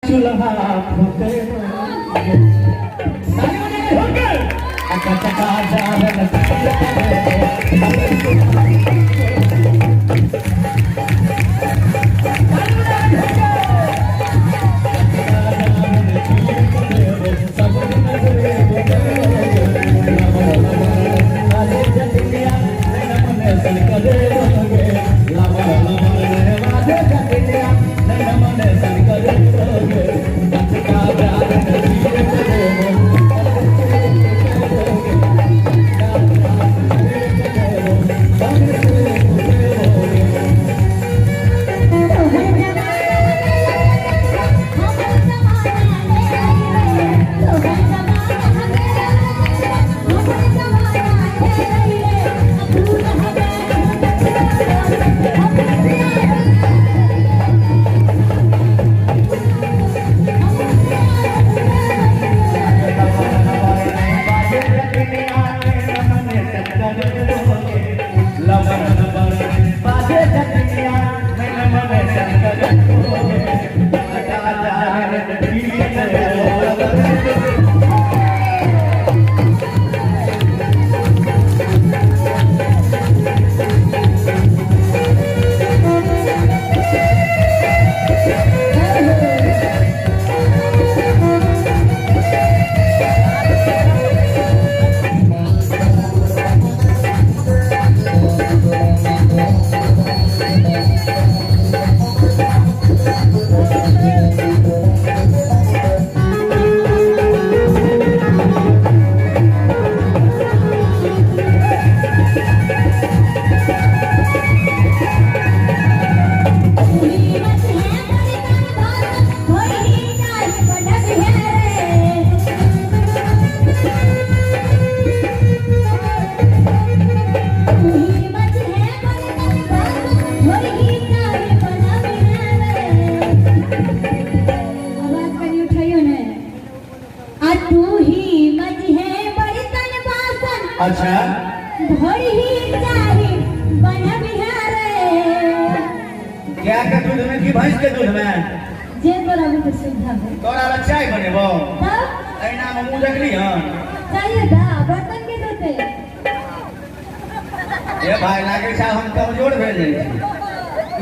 चूल्हा फूके। कचका जारन। अच्छा। क्या के दूध में की भैंस के दूध में? जे तोरा के सुविधा हो। तोरा ला चाय बनेबो? तब एना में मुंह देखली हन? चाहिए था बर्तन के धोते। ए भाई लागे छै हम कमजोर भेल जाइ छी।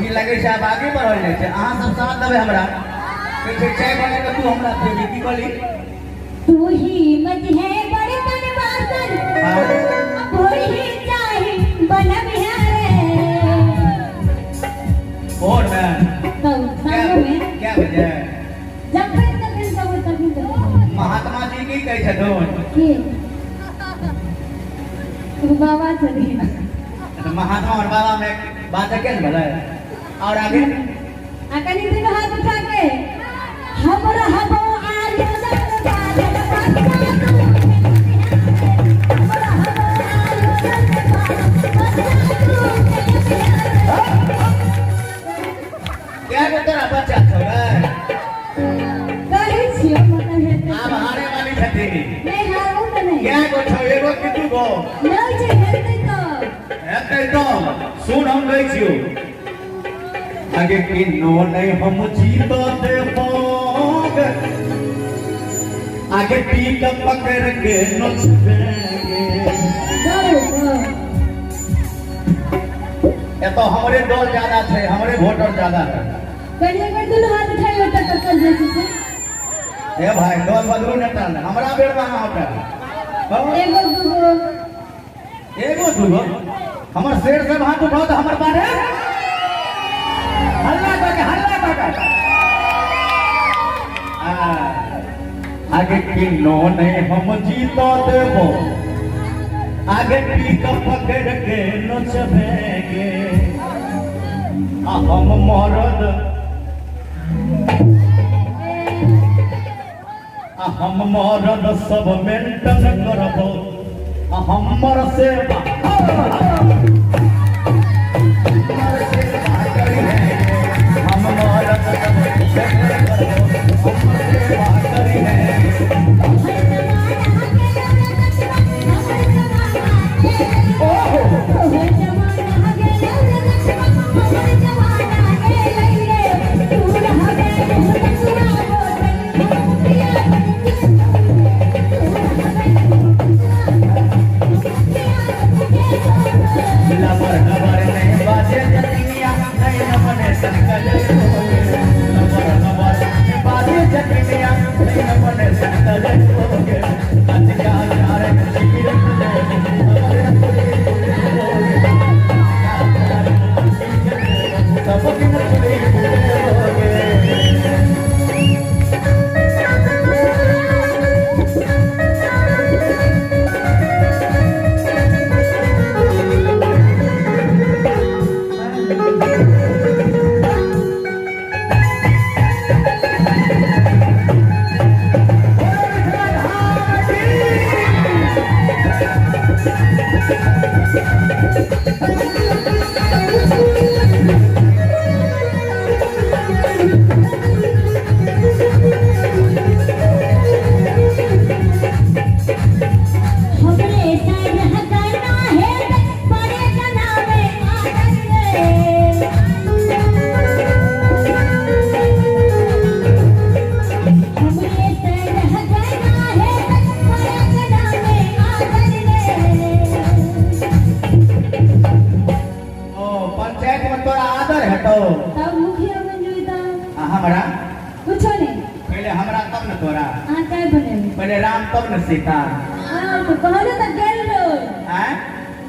ई लागे छै आब आगे बढ़ल जाइ छै। अहाँ सब साथ देबै हमरा। कहै छै चाय बने के तू हमरा देबी की कहली? तू ही मज है बर्तन बासन भोर ही चाहे बनबिहारे। भोर में? तब साँझ में। क्या बजे? जखन तखन सब तखन। महात्मा जी की कहै छथुन? की बाबा छथिन। महात्मा और बाबा में बात के ने भेलै और आगे? आ कनि दुनू हाथ उठा के हम रहबो आर्य बाजल बच्चा तू, हम रहबो आर्य बच्चा तू। क्या गो तोरा बच्चा छौ रे? कहै छियौ मतलब हेतै। आब हारे वाली छथिन। नहि हारबो तऽ नहि। क्या गो छौ, एगो कि दू गो? नहि छै, हेतै तऽ। हेतै तऽ सुन हम दै छियौ। आगे किन्नो नहीं हम जीत देबोगे, आगे टीका पकड़ के नचबेगे। एतो हमरे दल ज्यादा छै, हमरे वोटर ज्यादा है। कनि एक दुनू हाथ उठाइयो टक्कर चल जाइ छै। ए भाई दल बदलू नेता ने हमरा बेर में अहाँ उठा। एगो दूगो। एगो दूगो हमर शेर सब हाथ उठाओ तो हमर बारे हल्ला करके हल्ला करके आगे किन्नो नहीं हम जीतो देबो, आगे टीका पकड़ के नचबेगे। आ हम मरद आ हम मरद सब मेंटन करबो आ हमर सेवा हम मरद सब मेंटन करबो, हमर सेवा करिहे। तोहर जमाना गेलौ रे लक्ष्मण, हमर जमाना एलै रे। तू रहबे मुँह तकुआ। तोरा। अहाँ चाय बनेबै। पहिले राम तब ने सीता। हाँ तो कहलहुँ तऽ गेल रहो। आँय?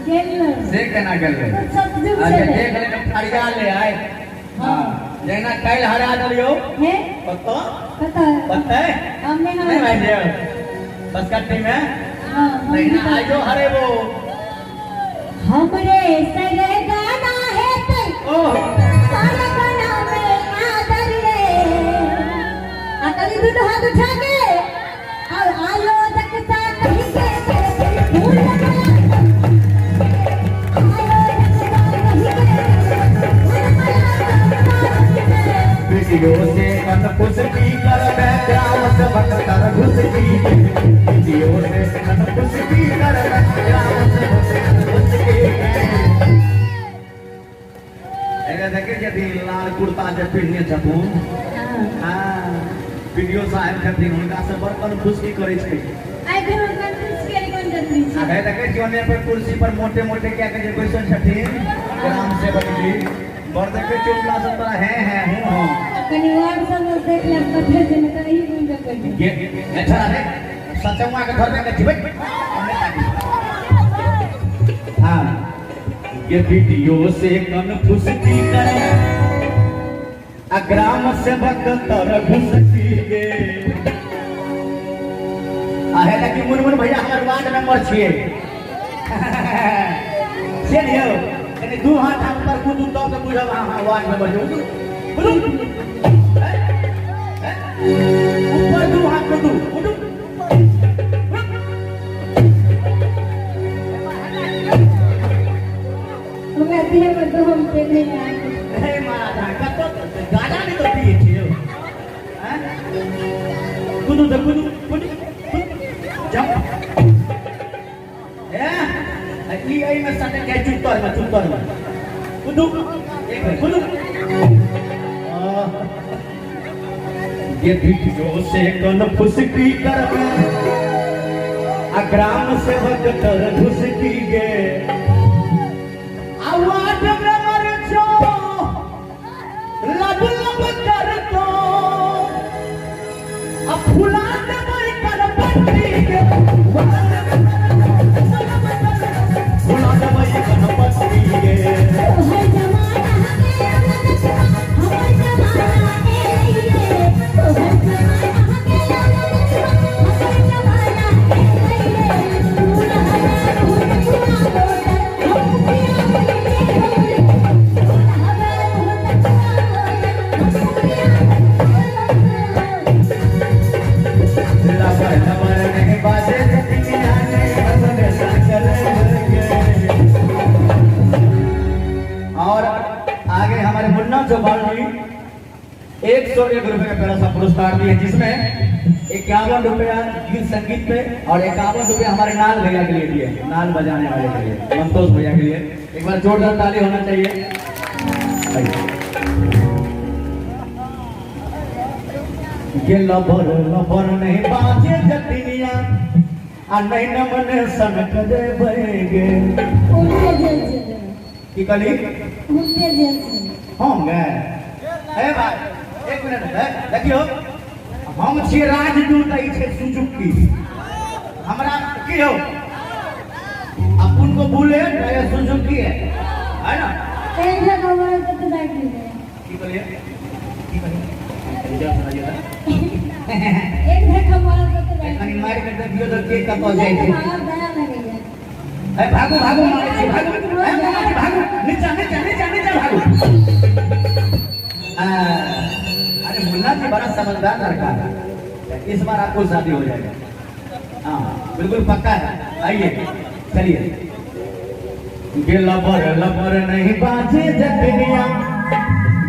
गेल रहो। से केना गेल रहे? सतयुग अच्छा छलै। देख ले फरिया ले आय। हाँ जहिना काल्हि हरा देलियौ। हे? कतऽ? कतऽ? बतै? हम नहि नहीं भाई जी, बस कट्टी में? हाँ, हम नहीं ना, आइयो हरेबो। हमरे सर गाना है ते। ओह। सारा गाना में आदर रे। आ कभी दुनू हाथ उठा के और आयो दखता कहीं के तेरे फूल लगा। आयो दखता कहीं के फूल लगा। वीडियो से कन पुष्टि कर मैं ग्राम सेवक कर घुसकी। वीडियो से कन पुष्टि कर मैं ग्राम सेवक कर घुसकी। एकरा देखै छथिन लाल कुर्ता जे पहिरने छथुन। हाँ, वीडियो साहेब छथिन, हुनका से बड़ कनफुसकी करै छै। आइ घर कन्फ्यूज के कोन जरूरी छै? आ हे देखै छियै ओने पर कुर्सी पर मोटे मोटे क्या के जे बैसल छथिन ग्राम सेवक जी, बड़ देखै छियै हुनका से तोरा हे हे हूँ हूँ। कनी और सब देख लेब कथे जे ने कहीं घूम के कहि। ये अच्छा रे सचमुआ के घर में बैठ। हाँ ये वीडियो से कनफुसकी करे आ ग्राम सेवक तर घुसकी गे। आहे लकी मुनमुन भैया हमर वार्ड मेंबर छियै। से नहीं हो कनी दू हाथ हाथ पर कूदू तब के बुझब। हाँ हाँ वार्ड मेंबर जो कूदू ऊपर दू हाथ कूदू कूदू। हमरा देह में तो हम के नहीं आए। हे महाराज कतो गाजा नहीं तो पिए छियो। हैं कूदू तो कूदू कूदू जंप। हे ई एई में सटे के चुतर में चुतर में कूदू एक मिनट कूदू। ये वीडियो से कन फुसकी करबे आ ग्राम सेवक तर घुसकी गे। आवाज में मर जो लब लब कर तो आ फुला देबै कर पट्टी के। फुला देबै कर पट्टी के। तोहर जमाना के हमर जमाना एलै रे। तोहर जमाना के हमर जमाना एलै रे। तू रहना तू तकुआ मोटर हम पिया के होले। तू रहना तू तकुआ मोटर हम पिया लबर लबर नहीं बाजे दुनिया ने बदल सकल गे। और आगे हमारे मुन्ना चौपाल जी 101 रुपए का प्यारा सा पुरस्कार दिए, जिसमें 51 रुपया गीत संगीत पे और 51 रुपया हमारे नाल भैया के लिए दिए, नाल बजाने वाले के लिए, मंतोष भैया के लिए। एक बार जोरदार ताली होना चाहिए। ये लबर लबर नहीं बाजे जतिनिया आ नहीं न मने सनक देबै गे। उनके जेल चले। की कहली? उनके जेल चले। हम गए। ए भाई एक मिनट है, देखियो हम छियै राजदूत, ई छै सुजुकी। हमरा की हो अपन को बुलेट है, सुजुकी है, है ना? एक जगह हमारे तो बैठ गए। की कहलिए? की कहलिए? इधर से आइए। एक जगह हमारा तो बैठ कनी मार के देखियो तो के कतौ जाइ छै। दया लगैया। ए भागू भागू मारै छी भागू। ए मारै भागू नीचा नीचा नीचा नीचा भागू। अरे मुन्ना जी बड़ा समझदार लड़का है, इस बार आपको शादी हो जाएगा। हाँ बिल्कुल पक्का है। आइए चलिए। ये लबर लबर नहीं बाजे जतनिया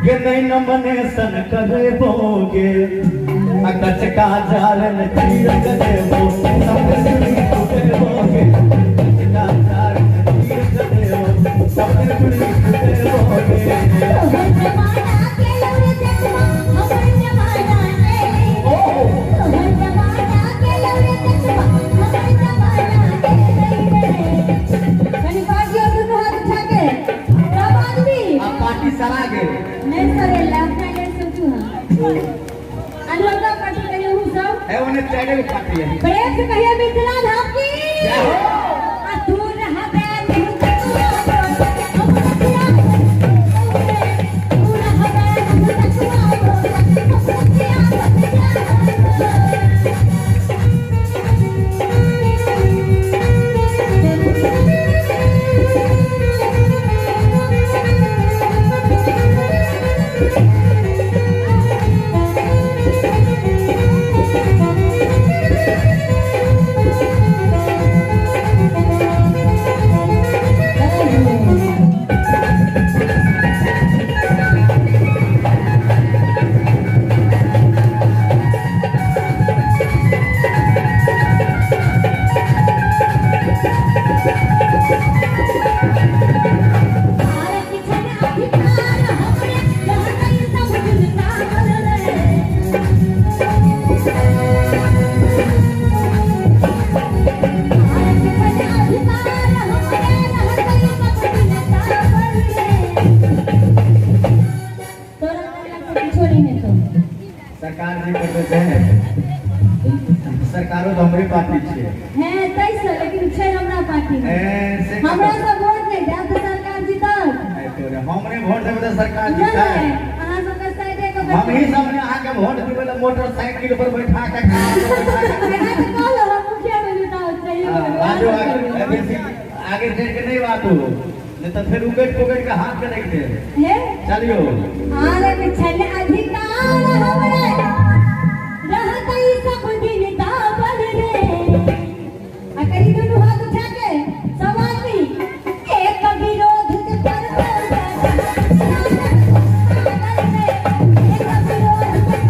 ये नहीं न मने सन करे बोगे। अकच का जालन तीर देवो सब सुनी देवोगे। अकच का जालन तीर देवो सब सुनी देवोगे। तोहर जमाना के लौरे चश्मा हमर जमाना एलै रे। तोहर जमाना के लौरे चश्मा हमर जमाना एलै रे। कनी बाजियो दुनू हाथ उठा के सब आदमी। आ पार्टी सरा गेल। नहीं सरेला अपना ले सोचू हम। आ लड़का पार्टी करियो हम सब। ए ओने चैनल पार्टी है। प्रेम से कहिए मिथिला धाम की। जय हो। आ तू रहबे मुँह तकुआ हम रतिया तू रहबे मुँह तकुआ हम रतिया। सरकार जी करते हैं, सरकारों तो हमारी पार्टी छे है तैसे, लेकिन छै हमरा पार्टी ऐसे हमरा सब वोट नहीं देब त सरकार जीतत। तोरे हमरे वोट देबै त सरकार जीतत। अहाँ सब के साइडे के हम ही सब ने अहाँ के वोट देबै ल मोटरसाइकिल पर बैठा के कार पर बैठा के अहाँ त कहलो हम मुखिया में जिताओ चाहिए। बाजू आगे आगे चढ़ के नहीं बात हो, नहीं तो फिर उगट पुगट के हाथ के रख दे। हे चलियो आरे बिछल अधिकार हमरे रहतई सब दिन दाबल रे। आ करी दुनू हाथ उठा के सब आदमी एक विरोध के पर एक विरोध के पर।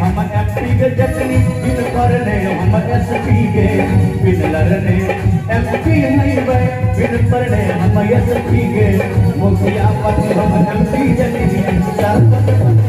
हम एमपी के जटनी बिन करने हम एसपी के बिन लड़ने एमपी नहीं बे बिन पढ़ने हम एसपी के मुखिया पति हम एमपी जटनी सरपंच।